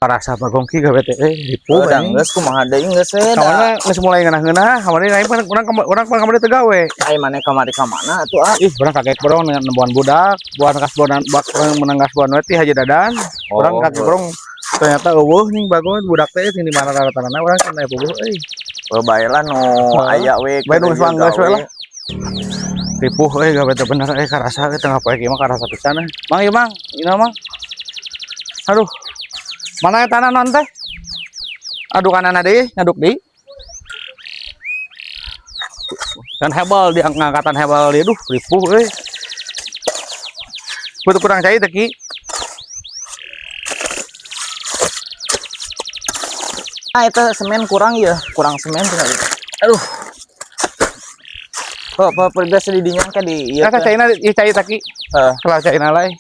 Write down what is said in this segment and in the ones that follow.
Karasa Bagong ki gawe teh ripuh anjing. Geus kumaha deui geus we da. Kamarna geus mulai ngeunah-ngeunah, kamari aing pan urang urang pan kamari teu gawe. Ai maneh kamari ka mana atuh ah? Ih, urang kaget borong nembuan budak, buan kasbonan bak urang menang kasbonan we ti Haji Dadan. Urang kaget borong ternyata eueuh ning Bagong budak teh sing di mana rata-ratana urang can aya puguh euy. Oh, bae lah nu aya we. Bae nu geus geus we lah. Ripuh euy gawe teh bener euy karasa teh tengah poe ieu mah karasa pisan. Mang ieu Mang, ieu Mang. Aduh. Mana tanah non teh? Adukanana deui, ngaduk deui. Kan hebel dia ngangkatan hebel dia, duh ripuh euy. Butuh kurang cai teh Ki. Ah itu semen kurang ya, kurang semen tuh. Aduh. Oh, pedas di dinya ka di ieu. Eta caina ieu cai teh Ki. Heeh. Salah caina lae.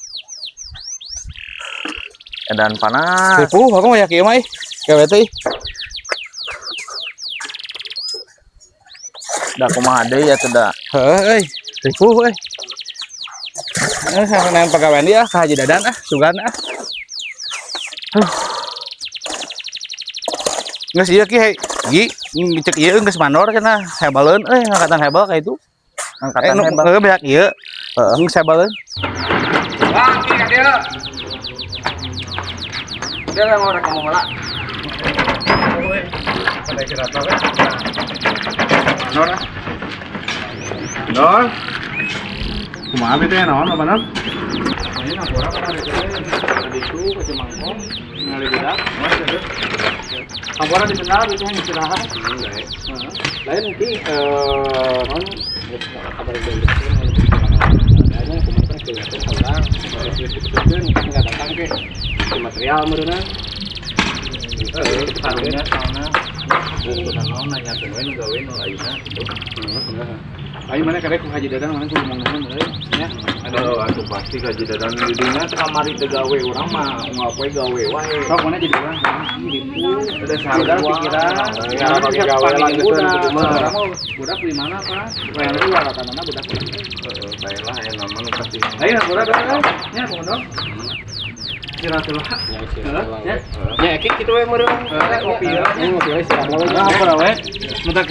Edan panas. Ripuh aku mah ya kieu mah ih. Gawe teh. Da kumaha deui atuh da. Heeh euy, ripuh euy. Saya pagawean dia ka Haji Dadan ah, sugan ah. Aduh. Geus ieu Ki, hei. Gi, cek ieu geus mandor cenah, hebaleun euy ngangkatan hebel ka itu. Angkatan hebel. Heuh beak ieu. Heeh. Geus hebaleun. Bang, Ki ka dieu. Dia mau rek ngomong heula. Ada kira we. Mandor ah. Mandor. Kumaha teh naon apa naon? Ini ngapura kana teh itu ke Cimangkong ningali budak. Ngapura di sendal itu yang istirahat. Heeh. Lain nanti non geus kabar deui adanya kumaha teh kelihatan urang diputuskeun enggak datang ke material meureunna. Heeh, karunya soalna bukan naon nanyakeun we nu gawe nu ayeuna gitu. Heeh. Ayo mana karek ku Haji Dadan mana ku ngomong euy nya. Aduh, atuh pasti Haji Dadan di dinya teh kamari teh gawe urang mah unggal poe gawe wae. Sok mana jadi urang ripuh, ada sarua pikiran. Ya, bagi gawe lagi budak. Budak di mana Pak? Supaya lu waratanana budak. Heeh, bae lah aya nama nu pasti. Ayo budak euy. Nya kumaha? Istirahat dulu. Ya, ya kitu we meureun. Kopi ya. Ngopi we istirahat. Nah, apa we? Mentak